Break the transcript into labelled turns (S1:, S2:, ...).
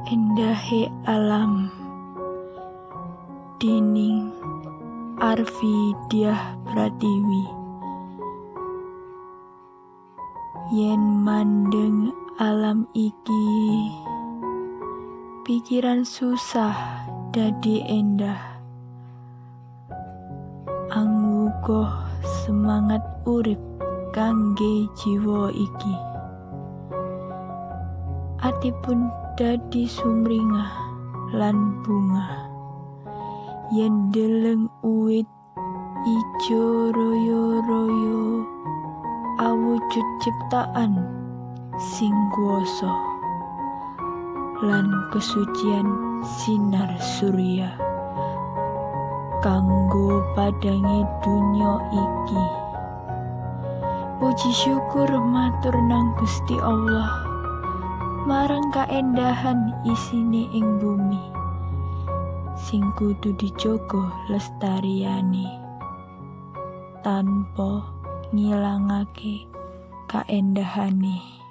S1: Endahe alam dening Arfi Diah Pratiwi. Yen mandeng alam iki, pikiran susah dadi endah, angugoh semangat urip kangge jiwa iki. Ati pun dadi sumringah lan bungah yen deleng uwit ijo royo-royo, awujud ciptaan sing kuwasa lan kesucian sinar surya kanggo padange donya iki. Puji syukur matur nang Gusti Allah marang kaendahan isine ing bumi sing kudu dijaga lestariane tanpa ngilangake kaendahane.